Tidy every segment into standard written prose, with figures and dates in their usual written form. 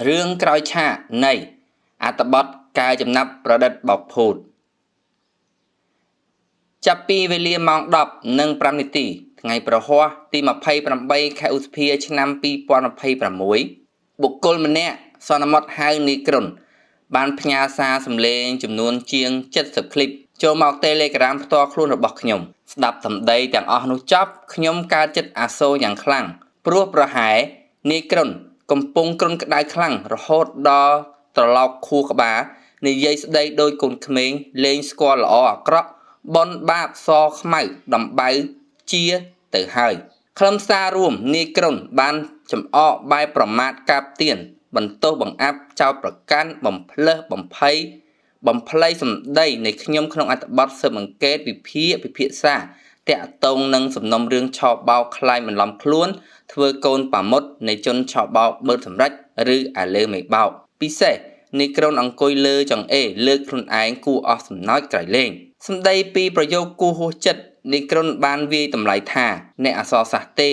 រឿងក្រោយឆាកនៃអត្ថបទកែចំណាប់ប្រឌិតបោកភូតចាប់ពីវេលាម៉ោង10:05នាទីថ្ងៃប្រហ័សទី28ខែឧសភាឆ្នាំ2026បុគ្គលម្នាក់សន្មត់ហៅនីក្រុនបានផ្ញើសារសំឡេងចំនួនជាង70ឃ្លីបចូលមក Telegram ផ្ទាល់ខ្លួនរបស់ខ្ញុំស្ដាប់សម្ដីទាំងអស់នោះចប់ខ្ញុំកើតចិត្តអាសូរយ៉ាងខ្លាំងព្រោះប្រហែលនីក្រុនកំពុងគ្រុនក្តៅខ្លាំងរហូតដល់ត្រឡោកខួរក្បាលនិយាយស្ដីដោយកូនក្មេងលែងស្គាល់ល្អអាក្រក់បុណ្យបាបសខ្មៅដំបៅជាទៅហើយខ្លឹមសាររួមនាយក្រុនបានចំអកបែបប្រមាថកាបទៀនបន្ទោសបង្អាប់ចោតប្រកាន់បំភ្លើសបំភ័យបំភ្លៃសម្ដីនៃខ្ញុំក្នុងអត្ថបទស៊ើបអង្កេតវិភាគពិភាក្សាតាក់ទងនឹងសំណុំរឿងឆបោកក្លែងបន្លំខ្លួនធ្វើកូនប៉ាមុតនៃជនឆបោកបឺតសម្រេចឬអាលើមេបោកពិសេសនាយក្រុនអង្គុយលើចង្អេរលើកខ្លួនឯងគួរអស់សំណោចក្រៃលែងសម្ដីពីប្រយោគគួរហួសចិត្តនាយក្រុនបានវាយតម្លៃថាអ្នកអសរសាស្ត្រទេ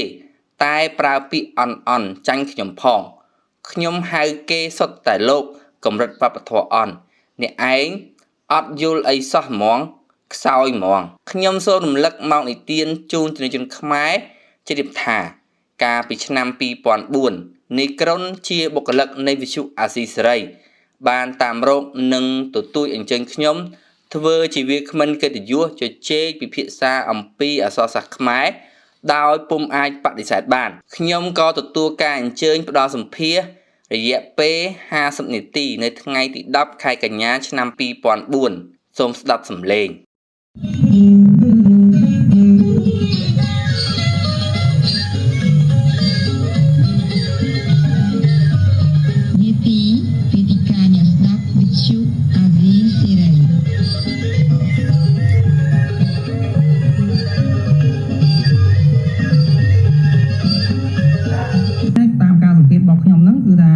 តែប្រើពាក្យអន់អន់ចាញ់ខ្ញុំផងខ្ញុំហៅគេសុទ្ធតែលោកកម្រិតវប្បធម៌អន់អ្នកឯងអត់យល់អីសោះហ្មងខ្សោយហ្មងខ្ញុំសូមរំលឹកមកនិទានជូនជនជាតិខ្មែរជ្រាបថាកាលពីឆ្នាំ2004នាយក្រុនជាបុគ្គលិកនៃវិទ្យុអាស៊ីសេរីបានតាមរកនិងទទូចអញ្ជើញខ្ញុំធ្វើជាវាគ្មិនកិត្តិយសជជែកពិភាក្សាអំពីអក្សរសាស្ត្រខ្មែរដោយពុំអាចបដិសេធបានខ្ញុំក៏ទទួលការអញ្ជើញផ្ដល់សម្ភាសរយៈពេល50នាទីនៅថ្ងៃទី10ខែកញ្ញាឆ្នាំ2004សូមស្ដាប់សំឡេង នីតិវេទិកាអ្នកស្ដាប់វិទ្យុអាស៊ីសេរី តាមការសង្កេតរបស់ខ្ញុំហ្នឹងគឺថា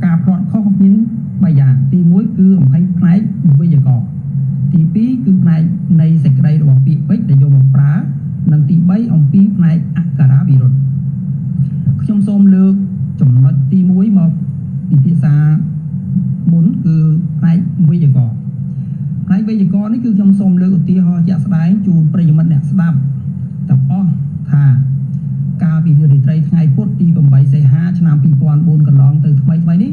ការផ្លាត់ខុសមាន3យ៉ាងទី1គឺអំភៃផ្នែកវេយ្យាករណ៍ទី2គឺផ្នែកនៃសេចក្តីរបស់ពាក្យពេចន៍ដែលយកមកប្រើនិងទី3អំពីផ្នែកអក្ខរាវិរុទ្ធខ្ញុំសូមលើកចំណុចទី1មកពិភាក្សាមុនគឺផ្នែកវេយ្យាករណ៍ផ្នែកវេយ្យាករណ៍នេះគឺខ្ញុំសូមលើកឧទាហរណ៍ជាក់ស្ដែងជូនប្រិយមិត្តអ្នកស្ដាប់ទាំងអស់ថាកាលពីរាត្រីថ្ងៃពុធទី8សីហាឆ្នាំ2004កន្លងទៅថ្មីថ្មីនេះ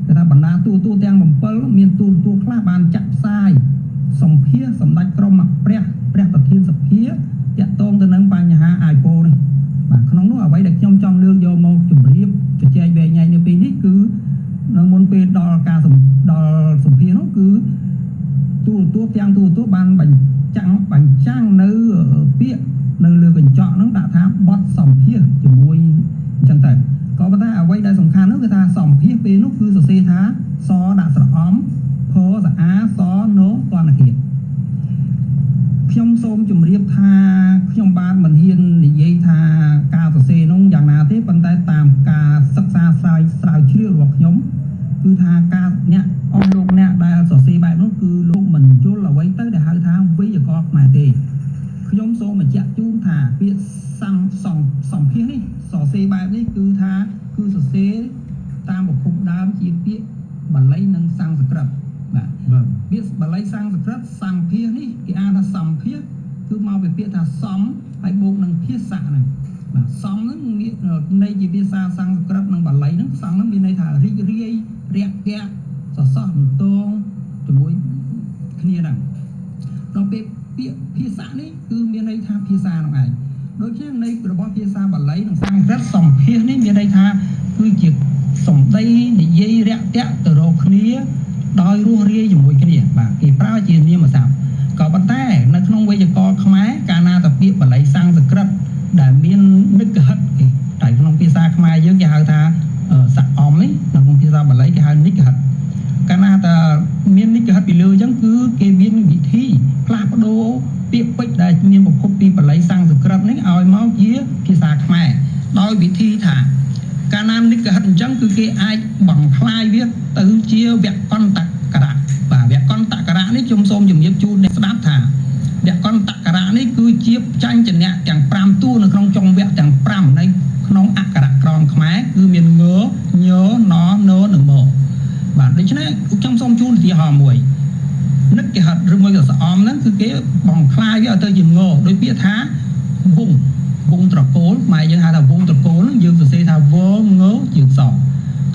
គេថាបណ្ដាទូទូទាំង7មានទូទូខ្លះបានចាក់ផ្សាយសម្ភាសសម្ដេចក្រមព្រះព្រះប្រធានសភាតាក់ទងទៅនឹងបញ្ហា iPhone នេះបាទក្នុងនោះអ្វីដែលខ្ញុំចង់លើកយកមកជម្រាបជជែកវែកញែកនៅពេលនេះគឺនៅមុនពេលដល់ការដល់សម្ភាសនោះគឺទូទូទាំងទូទូបានបញ្ចាំងនៅពាក្យនៅលើកញ្ចក់ហ្នឹងដាក់ថាបត់សម្ភាសជាមួយអញ្ចឹងទៅក៏ប៉ុន្តែអ្វីដែលសំខាន់នោះគឺថាសម្ភាសពេលនោះគឺសរសេរថាសដាក់ស្រអំផសអាសណូតនធាតខ្ញុំសូមជម្រាបថាខ្ញុំបាទមិនហ៊ាននិយាយថាការសរសេរនោះយ៉ាងណាទេប៉ុន្តែតាមការសិក្សាស្រាវជ្រាវរបស់ខ្ញុំគឺថាការអ្នកអស់លោកអ្នកដែលសរសេរបែបនោះគឺលោកមិនយល់អ្វីទៅដែលហៅថាវេយ្យាករណ៍ខ្មែរទេខ្ញុំសូមបញ្ជាក់ជូនថាពាក្យសម្ភាសនេះសរសេរបែបនេះគឺថាគឺសរសេរតាមប្រភពដើមជាពាក្យបាលីនិងសំស្ក្រឹតបាទពាក្យបាលីសំស្ក្រឹតសម្ភាសនេះគេអានថាសម្ភាសគឺមកពីពាក្យថាសំហើយបូកនឹងភាសៈហ្នឹងបាទសំហ្នឹងន័យជាភាសាសំស្ក្រឹតនិងបាលីហ្នឹងសំហ្នឹងមានន័យថារីករាយរាក់ទាក់សសោះមតងជាមួយគ្នាហ្នឹងដល់ពេលពាក្យភាសានេះគឺមានន័យថាភាសាហ្នឹងឯងដូច្នេះន័យរបស់ភាសាបាលីនិងសំស្ក្រឹតសម្ភាសនេះមានន័យថាគឺជាសម្ដីនិយាយរាក់ទាក់ទៅរកគ្នាដោយរស់រាយជាមួយគ្នាបាទគេប្រើជានាមស័ព្ទក៏ប៉ុន្តែនៅក្នុងវេយ្យាករណ៍ខ្មែរកាលណាតពាក្យបាលីសំស្ក្រឹតដែលមាននិកហិតគេតែក្នុងភាសាខ្មែរយើងគេហៅថាស័កអំនេះនៅក្នុងភាសាបាលីគេហៅនិកហិតកាលណាតមាននិកហិតពីលើអញ្ចឹងគឺគេមានវិធីផ្លាស់ប្ដូរពាក្យពេចន៍ដែលមានប្រភពពីបាលីសំស្ក្រឹតនេះឲ្យមកជាភាសាខ្មែរដោយវិធីថាកាលណានិកហិតអញ្ចឹងគឺគេអាចបង្ក្លាយវាទៅជាវកន្តករៈបាទវកន្តករៈនេះខ្ញុំសូមជម្រាបជូនអ្នកស្ដាប់ថាវកន្តករៈនេះគឺជាចញ្ចនៈទាំង5តួនៅក្នុងចុងវគ្គទាំង5នៃក្នុងអក្ខរក្រមខ្មែរគឺមានងញណន ច្នេះខ្ញុំសូមជូនឧទាហរណ៍មួយនឹកគេហិតឬមួយក៏ស្អំហ្នឹងគឺគេបំខ្លាយវាឲ្យទៅជាងដោយពាក្យថាវងវងត្រកូលខ្មែរយើងហៅថាវងត្រកូលហ្នឹងយើងសរសេរថាវងជាងស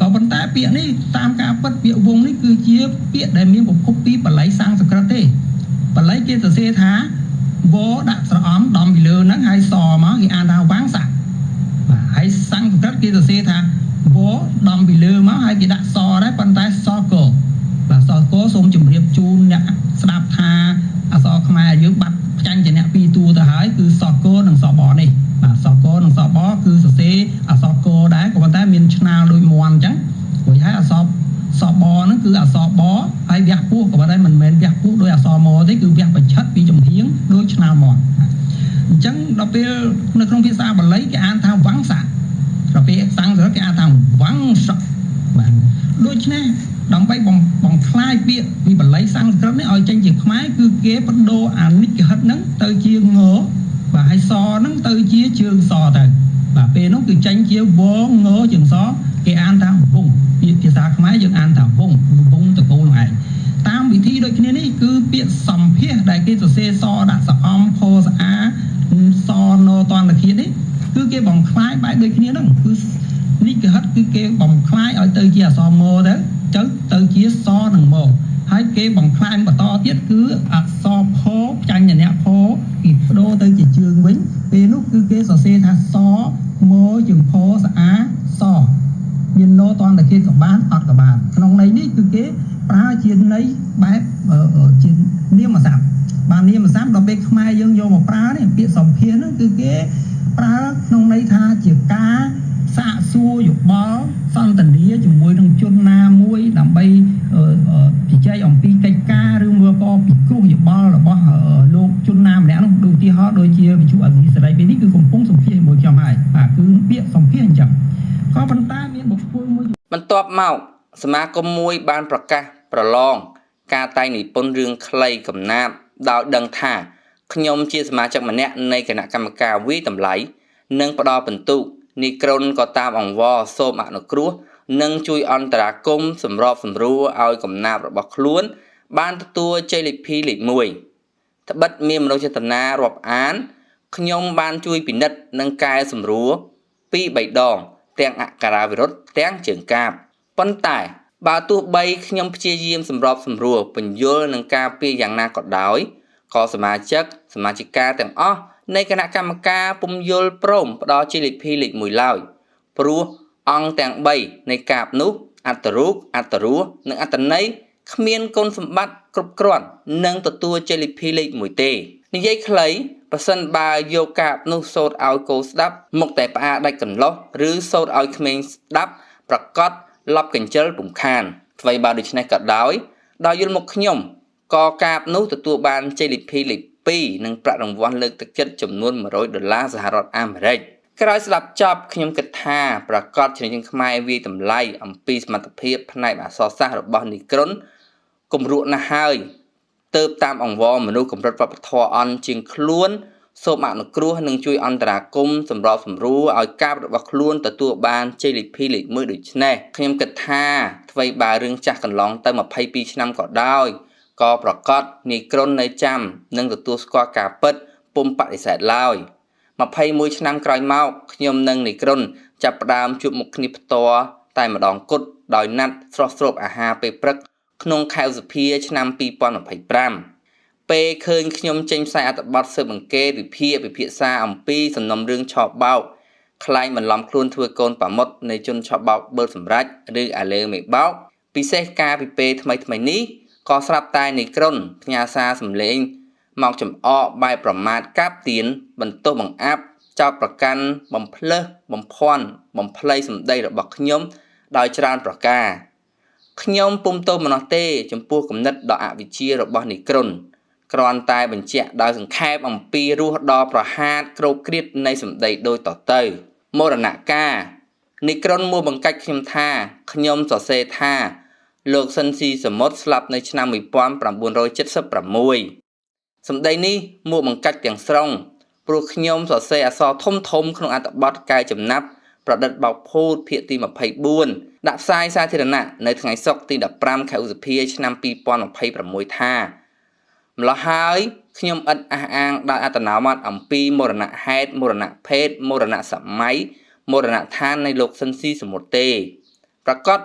ក៏ប៉ុន្តែពាក្យនេះតាមការពិតពាក្យវងនេះគឺជាពាក្យដែលមានប្រភពពីបាលីសំស្ក្រឹតទេបាលីគេសរសេរថាវដាក់ស្រអំដំពីលើហ្នឹងហើយសមកគេអានថាវាំងស័កបាទហើយសំស្ក្រឹតគេសរសេរថាវដំពីលើមកហើយគេដាក់សដែរប៉ុន្តែសកបាទសកសូមជម្រាបជូនអ្នកស្ដាប់ថាអក្សរខ្មែរយើងបាត់ផ្ចាញ់ជាអ្នកពីរតួទៅហើយគឺសកនិងសបនេះបាទសកនិងសបគឺសរសេរអក្សរកដែរក៏ប៉ុន្តែមានឆ្នាលដូចមន់អញ្ចឹងរួចហើយអក្សរសបហ្នឹងគឺអក្សរបហើយវះពោះក៏ប៉ុន្តែមិនមែនវះពោះដោយអក្សរមទេគឺវះបញ្ឆិតពីចំហៀងដូចឆ្នាលមន់អញ្ចឹងដល់ពេលនៅក្នុងភាសាបាលីគេអានថាវង្សៈដល់ពេលសំស្ក្រឹតគេអានថាវង្សៈបាទដូច្នេះដើម្បីបំខ្លាយពាក្យពីបាលីសំស្ក្រឹតនេះឲ្យចេញជាខ្មែរគឺគេបដូរអានិកហិតហ្នឹងទៅជាងបាទហើយសហ្នឹងទៅជាជើងសទៅបាទពេលនោះគឺចេញជាវងជើងសគេអានថាវងពាក្យភាសាខ្មែរយើងអានថាវងវងតកូលនោះឯងតាមវិធីដូចគ្នានេះគឺពាក្យសម្ភាសដែលគេសរសេរសដាក់សអំផស្អាសណតន្តឃាតនេះគឺគេបំខ្លាយបែបដូចគ្នាហ្នឹងគឺនិកហិតគឺគេបំខ្លាយឲ្យទៅជាអក្សរមទៅទៅជាសនិងមហើយគេបំខ្លាយបន្តទៀតគឺអក្សរផផ្ចាញ់អ្នកផគេបដូរទៅជាជើងវិញពេលនោះគឺគេសរសេរថាសមជើងផស្អាសមានណូតន្តឃាតក៏បានអត់ក៏បានក្នុងន័យនេះគឺគេប្រើជាន័យបែបជានាមស័ព្ទបាននាមស័ព្ទដល់ពេលខ្មែរយើងយកមកប្រើនេះពាក្យសម្ភារហ្នឹងគឺគេប្រើក្នុងន័យថាជាការសាកសួរយោបល់សន្ទនាជាមួយនឹងជនណាមួយដើម្បីជជែកអំពីកិច្ចការឬមួយក៏ពិគ្រោះយោបល់របស់លោកជនណាម្នាក់នោះដូចឧទាហរណ៍ដូចជាវិទ្យុអាស៊ីសេរីពេលនេះគឺកំពុងសម្ភាសជាមួយខ្ញុំហើយបាទគឺពាក្យសម្ភាសអញ្ចឹងក៏ប៉ុន្តែមានបុគ្គលមួយ បន្ទាប់មកសមាគមមួយបានប្រកាសប្រឡងការតែងនិពន្ធរឿងខ្លីកំណាព្យដោយដឹងថាខ្ញុំជាសមាជិកម្នាក់នៃគណៈកម្មការវិយតម្លៃនិងផ្ដល់ពិន្ទុនីក្រុនក៏តាមអង្វរសូមអនុគ្រោះនិងជួយអន្តរាគមន៍សម្របសម្រួលឲ្យកំណាព្យរបស់ខ្លួនបានទទួលជ័យលាភីលេខ1ត្បិតមានមនោចេតនារាប់អានខ្ញុំបានជួយពិនិត្យនិងកែសម្រួល2 3ដងទាំងអក្ខរាវិរុទ្ធទាំងជើងកាបប៉ុន្តែបើទោះបីខ្ញុំព្យាយាមសម្របសម្រួលពន្យល់នឹងការពារយ៉ាងណាក៏ដោយក៏សមាជិកសមាជិកាទាំងអស់នៃគណៈកម្មការពុំយល់ព្រមផ្ដល់ជ័យលាភីលេខ1ឡើយព្រោះអង្គទាំង3នៃកាបនោះអត្តរូបអត្តរសនិងអត្តន័យគ្មានគុណសម្បត្តិគ្រប់គ្រាន់នឹងទទួលជ័យលាភីលេខ1ទេនិយាយខ្លីប្រសិនបើយកកាបនោះសូត្រឲ្យគោស្ដាប់មុខតែផ្អាដាច់កន្លោះឬសូត្រឲ្យក្មេងស្ដាប់ប្រកាសលប់កញ្ជិលពុំខានថ្វីបើដូច្នេះក៏ដោយដោយយល់មកខ្ញុំក៏កាបនោះទទួលបានជ័យលាភីលេខ2និងប្រាក់រង្វាន់លើកទឹកចិត្តចំនួន100ដុល្លារសហរដ្ឋអាមេរិកក្រោយស្ដាប់ចប់ខ្ញុំគិតថាប្រកាសជាជនខ្មែរវាយតម្លៃអំពីសមត្ថភាពផ្នែកអក្សរសាស្ត្ររបស់នីក្រុនគំរក់ណាស់ហើយទៅតាមអង្វរមនុស្សកម្រិតវប្បធម៌អន់ជាងខ្លួនសូមអនុគ្រោះនិងជួយអន្តរាគមន៍សម្របសម្រួលឲ្យកាបរបស់ខ្លួនទទួលបានជ័យលាភីលេខ1ដូច្នេះខ្ញុំគិតថាថ្វីបើរឿងចាស់កន្លងទៅ22ឆ្នាំក៏ដោយក៏ប្រកាសនីក្រុននៅចាំនិងទទួលស្គាល់ការពិតពុំបដិសេធឡើយ21ឆ្នាំក្រោយមកខ្ញុំនិងនីក្រុនចាប់ផ្ដើមជួបមុខគ្នាផ្ទាល់តែម្ដងគត់ដោយណាត់ស្រស់ស្រូបអាហារពេលព្រឹកក្នុងខែឧសភាឆ្នាំ2025ពេលឃើញខ្ញុំចេញផ្សាយអត្ថបទស៊ើបអង្កេតវិភាគពិភាក្សាអំពីសំណុំរឿងឆបោកខ្លែងបន្លំខ្លួនធ្វើកូនប៉ាមុតនៃជនឆបោកបើសម្រេចឬអាលើមេបោកពិសេសការពីពេលថ្មីៗនេះក៏ស្រាប់តែនីក្រុនផ្ញើសារសម្លេងមកចំអកបែបប្រមាថកាប់ទៀនបន្ទោសបង្អាប់ចោទប្រកាន់បំភ្លើសបំភ័ន្តបំភ្លៃសម្ដីរបស់ខ្ញុំដោយច្រើនប្រការខ្ញុំពុំទោសមនស្សទេចំពោះគំនិតដ៏អវិជ្ជារបស់នីក្រុនគ្រាន់តែបញ្ជាក់ដោយសង្ខេបអំពីរសដ៏ប្រហាតក្រោកគ្រៀតនៃសម្ដីដូចតទៅមរណកាលនីក្រុនមួបង្កាច់ខ្ញុំថាខ្ញុំសរសេរថាលោកស៊ិនស៊ីសមុទ្រស្លាប់នៅឆ្នាំ1976សម្ដីនេះមួបង្កាច់ទាំងស្រុងព្រោះខ្ញុំសរសេរអក្សរធំៗក្នុងអត្ថបទកែចំណាប់ ប្រឌិតបោកភូតភាគទី24ដាក់ផ្សាយសាធារណៈនៅថ្ងៃសុក្រទី15ខែឧសភាឆ្នាំ2026ថាម្ល៉េះហើយខ្ញុំឥតអះអាងដោយអត្តនោម័តអំពីមរណហេតុមរណភេទមរណសម័យមរណឋាននៃលោកស៊ិនស៊ីសមុទ្រទេប្រកាស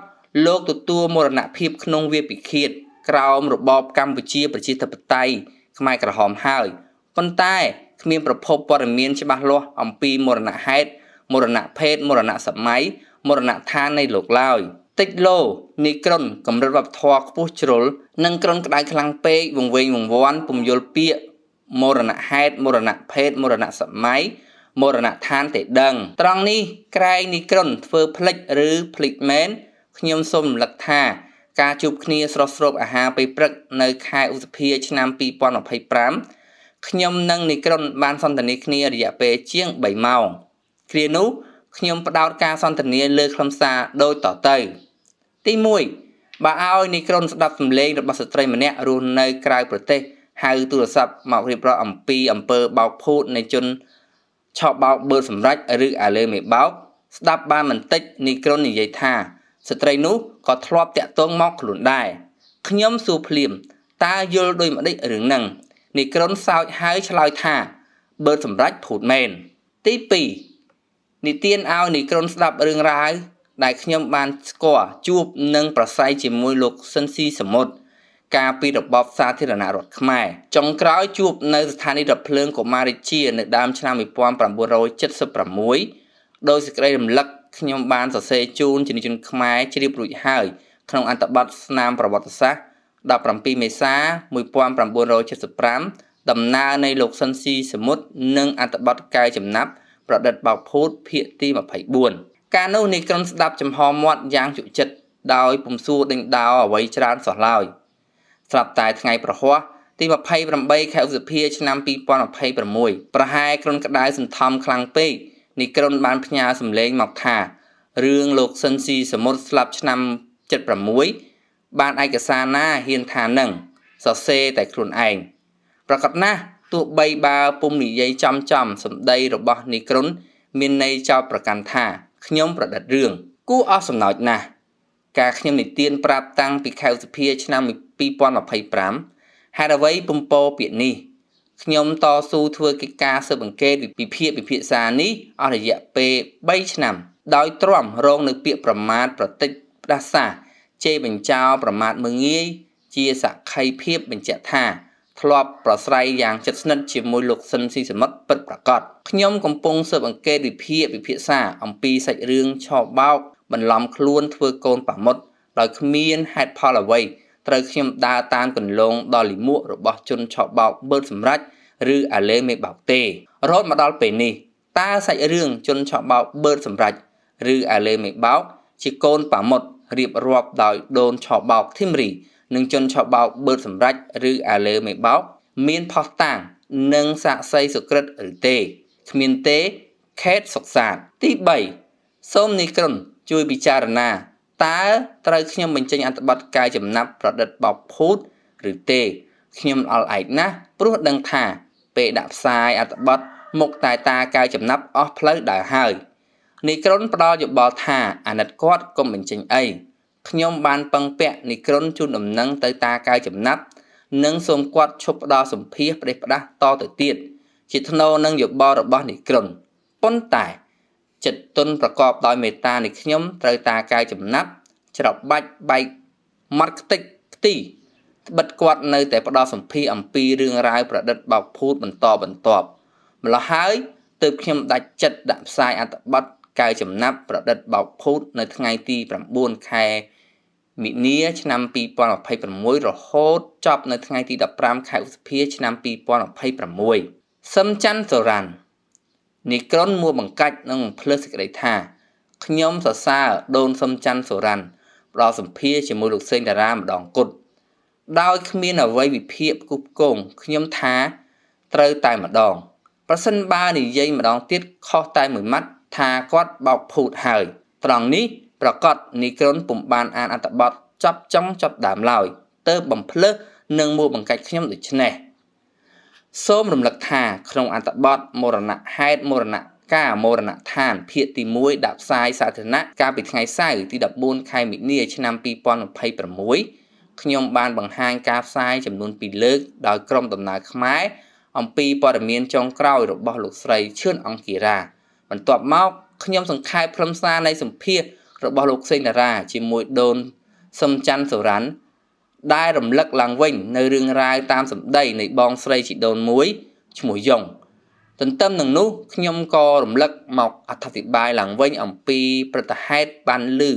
លោកទទួលមរណភាពក្នុងវាពិឃាតក្រោមរបបកម្ពុជាប្រជាធិបតេយ្យខ្មែរក្រហមហើយប៉ុន្តែគ្មានប្រភពព័ត៌មានច្បាស់លាស់អំពីមរណហេតុមរណភេទមរណសម័យមរណឋាននៃលោកឡើយតិចលោនីក្រុនកម្រិតវប្បធម៌ខ្ពស់ជ្រុលនិងក្រុនក្តៅខ្លាំងពេកវង្វេងវង្វាន់ពំយល់ពាក្យមរណហេតុមរណភេទមរណសម័យមរណឋានទេដឹងត្រង់នេះក្រែងនីក្រុនធ្វើភ្លេចឬភ្លេចមែនខ្ញុំសូមរំលឹកថាការជួបគ្នាស្រស់ស្រូបអាហារពេលព្រឹកនៅខែឧសភាឆ្នាំ2025ខ្ញុំនិងនីក្រុនបានសន្ទនាគ្នារយៈពេលជាង3ម៉ោងគ្រានោះខ្ញុំផ្ដោតការសន្ទនាលើខ្លឹមសារដូចតទៅទី1បើឲ្យនីក្រុនស្ដាប់សំឡេងរបស់ស្ត្រីម្នាក់រស់នៅក្រៅប្រទេសហៅទូរស័ព្ទមករៀបរាប់អំពីអំពើបោកភូតនៃជនឆក់បោកបឺតសម្រេចឬអាលើមេបោកស្ដាប់បានបន្តិចនីក្រុននិយាយថាស្ត្រីនោះក៏ធ្លាប់តាក់ទងមកខ្លួនដែរខ្ញុំសួរភ្លាមតើយល់ដូចម្ដេចរឿងហ្នឹងនីក្រុនសោចហើយឆ្លើយថាបឺតសម្រេចភូតមែនទី2និទានឲ្យនីក្រុនស្ដាប់រឿងរ៉ាវដែលខ្ញុំបានស្គាល់ជួបនិងប្រស័យជាមួយលោកស៊ិនស៊ីសមុទ្រកាលពីរបបសាធារណរដ្ឋខ្មែរចុងក្រោយជួបនៅស្ថានីយ៍រថភ្លើងកុមាររាជានៅដើមឆ្នាំ1976ដោយសេចក្តីរំលឹកខ្ញុំបានសរសេរជូនជនជាតិខ្មែរជ្រាបរួចហើយក្នុងអត្ថបទស្នាមប្រវត្តិសាស្ត្រ17មេសា1975ដំណើរនៃលោកស៊ិនស៊ីសមុទ្រនិងអត្ថបទកែចំណាប់ប្រឌិតបោកភូតភាគទី24កាលនោះនីក្រុនស្ដាប់ចំហមាត់យ៉ាងជក់ចិត្តដោយពុំសួរដេញដោលអ្វីច្រើនសោះឡើយស្រាប់តែថ្ងៃប្រហ័សទី28ខែឧសភាឆ្នាំ2026ប្រហែលក្រុនក្តៅសន្ថំខ្លាំងពេកនីក្រុនបានផ្ញើសម្លេងមកថារឿងលោកស៊ិនស៊ីសមុទ្រស្លាប់ឆ្នាំ76បានឯកសារណាហ៊ានថានឹងសរសេរតែខ្លួនឯងប្រកាសណាស់ទោះបីបើពុំនិយាយចំសម្ដីរបស់នីក្រុនមានន័យចោទប្រកាន់ថាខ្ញុំប្រឌិតរឿងគួរអស់សំណោចណាស់ការខ្ញុំនិទានប្រាប់តាំងពីខែឧសភាឆ្នាំ2025ហេតុអ្វីពុំពោពាក្យនេះខ្ញុំតស៊ូធ្វើកិច្ចការស៊ើបអង្កេតវិភាគពិភាក្សានេះអស់រយៈពេល3ឆ្នាំដោយទ្រាំរងនៅពាក្យប្រមាថប្រតិចផ្ដាសាជេរបញ្ចោប្រមាថមើលងាយជាសក្ខីភាពបញ្ជាក់ថាធ្លាប់ប្រស្រ័យយ៉ាងជិតស្និទ្ធជាមួយលោកស៊ិនស៊ីសមុទ្រពិតប្រាកដខ្ញុំកំពុងស៊ើបអង្កេតវិភាគពិភាក្សាអំពីសាច់រឿងឆបោកបន្លំខ្លួនធ្វើកូនប៉ាមុតដោយគ្មានហេតុផលអ្វីត្រូវខ្ញុំដើរតាមគន្លងដល់លិមួករបស់ជនឆបោកបឺតសម្រេចឬអាឡេមេបោកទេរហូតមកដល់ពេលនេះតើសាច់រឿងជនឆបោកបឺតសម្រេចឬអាឡេមេបោកជាកូនប៉ាមុតរៀបរាប់ដោយដូនឆបោកធីមរីនិងជនឆបោកបឺតសម្រេចឬអាឡេមេបោកមានផុសតាងនិងសាក្សីសុក្រិតឬទេគ្មានទេខេតសុកសាន្តទី3សូមនីក្រុនជួយពិចារណាតើត្រូវខ្ញុំបញ្ចេញអត្ថបទកាយចំណាប់ប្រឌិតបោកភូតឬទេខ្ញុំអល់ឯកណាស់ព្រោះដឹងថាពេលដាក់ផ្សាយអត្ថបទមុខតែតាកាយចំណាប់អស់ផ្លូវដើរហើយនីក្រុនផ្ដល់យោបល់ថាអាណិតគាត់កុំបញ្ចេញអីខ្ញុំបានពឹងពាក់នីក្រុនជូនដំណឹងទៅតាកាយចំណាប់និងសូមគាត់ឈប់ផ្ដល់សម្ភារផ្ដេសផ្ដាស់តទៅទៀតជាថ្នូរនឹងយោបល់របស់នីក្រុនប៉ុន្តែចិត្តទុនប្រកបដោយមេត្តានៃខ្ញុំត្រូវតាកាយចំណាប់ច្របាច់បែកមាត់ខ្ទេចខ្ទីត្បិតគាត់នៅតែផ្ដល់សម្ភារអំពីរឿងរ៉ាវប្រឌិតបោកភូតបន្តបន្ទាប់ម្ល៉េះហើយទើបខ្ញុំដាច់ចិត្តដាក់ផ្សាយអត្ថបទកាយចំណាប់ប្រឌិតបោកភូតនៅថ្ងៃទី9ខែមីនាឆ្នាំ2026រហូតចប់នៅថ្ងៃទី15ខែឧសភាឆ្នាំ2026សឹមច័ន្ទសូរ៉ាន់នីក្រុនមួបង្កាច់និងភ្លើសសេចក្តីថាខ្ញុំសរសើរដូនសឹមច័ន្ទសូរ៉ាន់ផ្ដល់សម្ភារជាមួយលោកសេងតារាម្ដងគត់ដោយគ្មានអ្វីវិភាគផ្គូផ្គងខ្ញុំថាត្រូវតែម្ដងប្រសិនបើនិយាយម្ដងទៀតខុសតែមួយម៉ាត់ថាគាត់បោកភូតហើយត្រង់នេះប្រកាសនីក្រុនពុំបានអានអត្ថបទចប់ចុងចប់ដើមឡើយទើបបំភ្លើសនិងមួបង្កាច់ខ្ញុំដូច្នេះសូមរំលឹកថាក្នុងអត្ថបទមរណហេតុមរណ ការមរណដ្ឋានភាគទី1ដាក់ផ្សាយសាធារណៈកាលពីថ្ងៃសៅរ៍ទី14ខែមីនាឆ្នាំ2026ខ្ញុំបានបង្ហាញការផ្សាយចំនួន2លើកដោយក្រុមដំណើរខ្មែរអំពីព័ត៌មានចុងក្រោយរបស់លោកស្រីឈឿនអង្គារាបន្ទាប់មកខ្ញុំសង្ខេបខ្លឹមសារនៃសម្ភាសរបស់លោកសេងតារាជាមួយដូនសឹមច័ន្ទសុរ៉ាន់ដែលរំលឹកឡើងវិញនៅរឿងរ៉ាវតាមសម្ដីនៃបងស្រីជីដូនមួយឈ្មោះយ៉ុងទន្ទឹមនឹងនោះខ្ញុំក៏រំលឹកមកអត្ថាធិប្បាយឡើងវិញអំពីព្រឹត្តិហេតុបានឮ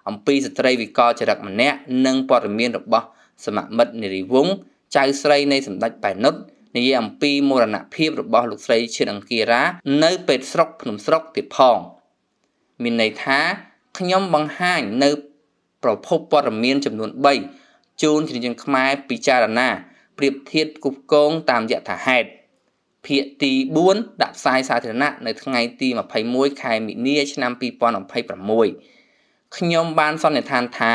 អំពីស្ត្រីវិកលចរិតម្នាក់និងព័ត៌មានរបស់សមមិត្តនារីវង្សចៅស្រីនៃសម្ដេចប៉ែនុតនិយាយអំពីមរណភាពរបស់លោកស្រីឈឿនអង្គារានៅពេទ្យស្រុកភ្នំស្រុកទៀតផងមានន័យថាខ្ញុំបង្ហាញនៅប្រភពព័ត៌មានចំនួន3ជូនប្រជាជនខ្មែរពិចារណាប្រៀបធៀបគូផ្គងតាមយថាហេតុភាគទី4ដាក់ផ្សាយសាធារណៈនៅថ្ងៃទី21ខែមីនាឆ្នាំ2026ខ្ញុំបានសន្និដ្ឋានថា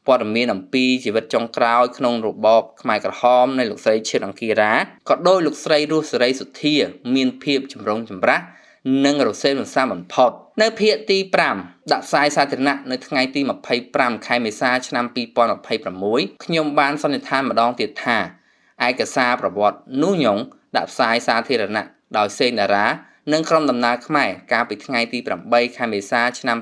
ព័ត៌មានអំពីជីវិតចុងក្រោយក្នុងរបបខ្មែរក្រហមនៃលោកស្រីឈឿនអង្គារាក៏ដោយលោកស្រីរស់សេរីសុទ្ធាមានភាពចម្រុងចម្រាសនិងរសេមរសាបំផុតនៅភាគទី5ដាក់ផ្សាយសាធារណៈនៅថ្ងៃទី25ខែមេសាឆ្នាំ2026ខ្ញុំបានសន្និដ្ឋានម្ដងទៀតថាឯកសារប្រវត្តិនូញងដាក់ផ្សាយសាធារណៈដោយសេងតារានិងក្រុមដំណើរខ្មែរកាលពីថ្ងៃទី8ខែមេសាឆ្នាំ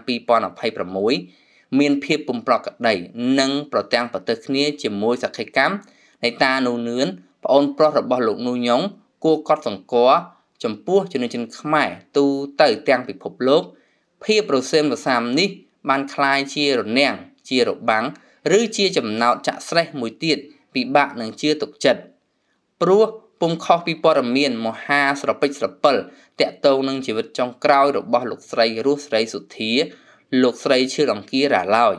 2026មានភាពពុំប្រក្រតីនិងប្រទាំងប្រទើសគ្នាជាមួយសក្ខីកម្មនៃតានូនឿនប្អូនប្រុសរបស់លោកនូញងគួរកត់សម្គាល់ចំពោះជនជាតិខ្មែរទូទៅទាំងពិភពលោកភាពរសេមរសាមនេះបានក្លាយជារនាំងជារបាំងឬជាចំណោទចាក់ស្រេះមួយទៀតពិបាកនឹងជឿទុកចិត្តព្រោះពុំខុសពីព័ត៌មានមហាស្រពេចស្រពិលតាក់ទងនឹងជីវិតចុងក្រោយរបស់លោកស្រីរស់ស្រីសុទ្ធាលោកស្រីឈឿនអង្គារាឡើយ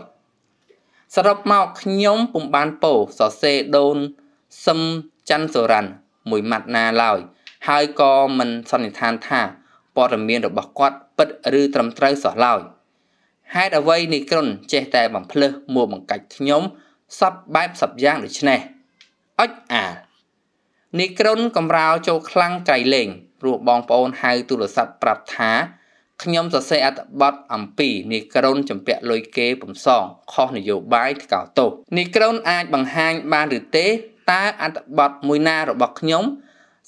សរុបមកខ្ញុំពុំបានពោសរសេរដូនសឹមច័ន្ទសុរ៉ាន់មួយម៉ាត់ណាឡើយហើយក៏មិនសន្និដ្ឋានថាព័ត៌មានរបស់គាត់ពិតឬត្រឹមត្រូវសោះឡើយហេតុអ្វីនេះក្រុនចេះតែបំភ្លើសមួបង្កាច់ខ្ញុំសពបែបសពយ៉ាងដូច្នេះអុចអានេះក្រុនកំរោចូលខ្លាំងក្រៃលែងព្រោះបងប្អូនហៅទូរស័ព្ទប្រាប់ថាខ្ញុំសរសេរអត្ថបទអំពីនេះក្រុនចម្ពាក់លុយគេពំសងខុសនយោបាយថ្កោលទោសនេះក្រុនអាចបង្ហាញបានឬទេតើអត្ថបទមួយណារបស់ខ្ញុំ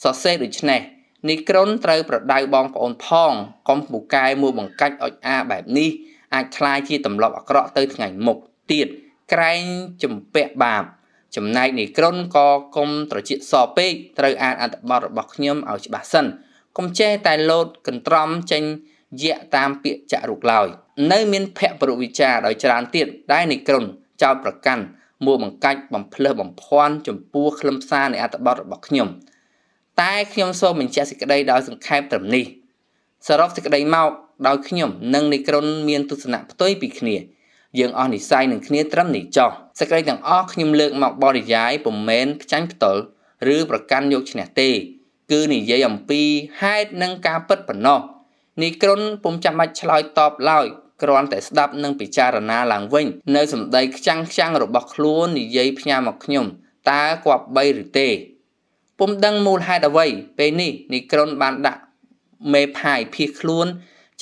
សរសេរដូច្នេះនេះក្រុនត្រូវប្រដៅបងប្អូនផងកុំពូកែមួបង្កាច់អុចអាបែបនេះអាចក្លាយជាទម្លាប់អាក្រក់ទៅថ្ងៃមុខទៀតក្រែងចម្ពាក់បាបចំណែកនេះក្រុនក៏កុំត្រចៀកសពេកត្រូវអានអត្ថបទរបស់ខ្ញុំឲ្យច្បាស់សិនកុំចេះតែលោតកន្ទ្រំចេញយៈតាមពាក្យចាក់រូបឡើយនៅមានភពរុវិចារដោយច្រើនទៀតដែលនេះក្រុនចោតប្រកាន់មួបង្កាច់បំភ្លើសបំភាន់ចំពោះខ្លឹមសារនៃអត្ថបទរបស់ខ្ញុំតែខ្ញុំសូមបញ្ជាក់សេចក្តីដោយសង្ខេបត្រឹមនេះសរុបសេចក្តីមកដោយខ្ញុំនិងនិក្រុនមានទស្សនៈផ្ទុយពីគ្នាយើងអស់និស្ស័យនឹងគ្នាត្រឹមនេះចុះសេចក្តីទាំងអស់ខ្ញុំលើកមកបរិយាយពុំមែនផ្ចាញ់ផ្ទុលឬប្រកាន់យកឈ្នះទេគឺនិយាយអំពីហេតុនិងការពិតប៉ុណ្ណោះនិក្រុនពុំចាំបាច់ឆ្លើយតបឡើយគ្រាន់តែស្ដាប់និងពិចារណាឡើងវិញនៅសម្ដីខ្ចាំងៗរបស់ខ្លួននិយាយផ្ញើមកខ្ញុំតើគប្បីឬទេពុំដឹងមូលហេតុអ្វីពេលនេះនិក្រុនបានដាក់មេផាយភៀសខ្លួន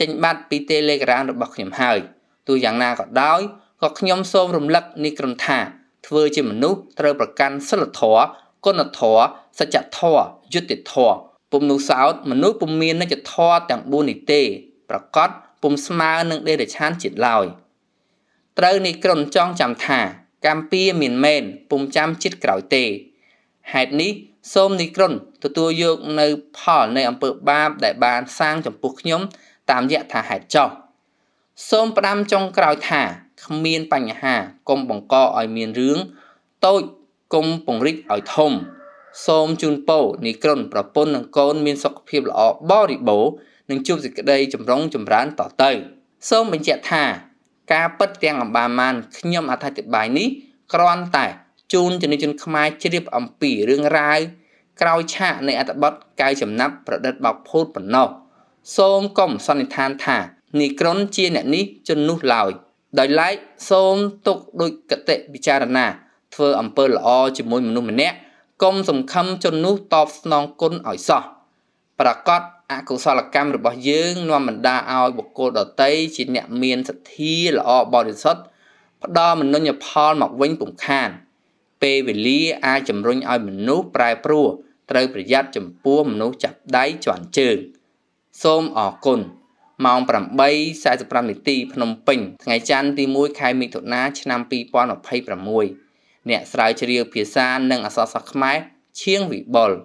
ចេញបាត់ពី Telegram របស់ខ្ញុំហើយទោះយ៉ាងណាក៏ដោយក៏ខ្ញុំសូមរំលឹកនិក្រុនថាធ្វើជាមនុស្សត្រូវប្រកាន់សីលធម៌គុណធម៌សច្ចធម៌យុត្តិធម៌ពុំនោះសោតមនុស្សពុំមាននិច្ចធម៌ទាំង4នេះទេប្រកបពុំស្មើនឹងដេរឆានជាតិឡើយត្រូវនិក្រុនចងចាំថាកម្ពុជាមានមែនពុំចាំជាតិក្រោយទេហេតុនេះសូមនិក្រុនទទួលយកនៅផលនៃអំពើបាបដែលបានសាងចំពោះខ្ញុំតាមយថាហេតុចោះសូមផ្ដាំចុងក្រោយថាគ្មានបញ្ហាកុំបង្កឲ្យមានរឿងតូចកុំពង្រីកឲ្យធំសូមជូនពរនិក្រុនប្រពន្ធនិងកូនមានសុខភាពល្អបរិបូរណ៍និងជួបសេចក្តីចម្រុងចម្រើនតទៅសូមបញ្ជាក់ថាការពិតទាំងអម្បាលម៉ានខ្ញុំអត្ថាធិប្បាយនេះគ្រាន់តែជូនជនជាតិខ្មែរជ្រាបអំពីរឿងរ៉ាវក្រោយឆាកនៃអត្ថបទកៅចំណាប់ប្រឌិតបោកភូតប៉ុណ្ណោះសូមកុំសន្និដ្ឋានថានិក្រុនជាអ្នកនេះជននោះឡើយដោយឡែកសូមទុកដូចគតិពិចារណាធ្វើអំពើល្អជាមួយមនុស្សម្នាក់កុំសង្ឃឹមជននោះតបស្នងគុណឲ្យសោះប្រកាស អកុសលកម្មរបស់យើងនាំបណ្ដាឲ្យបុគ្គលដទៃជាអ្នកមានសទ្ធាល្អបរិសុទ្ធផ្ដល់មនុញ្ញផលមកវិញពុំខានពេលវេលាអាចជំរុញឲ្យមនុស្សប្រែប្រួលត្រូវប្រយ័ត្នចំពោះមនុស្សចាប់ដៃជាន់ជើងសូមអរគុណម៉ោង 8:45 នាទីភ្នំពេញថ្ងៃច័ន្ទទី1ខែមិថុនាឆ្នាំ2026អ្នកស្រាវជ្រាវភាសានិងអក្សរសាស្ត្រខ្មែរឈៀងវិបុល។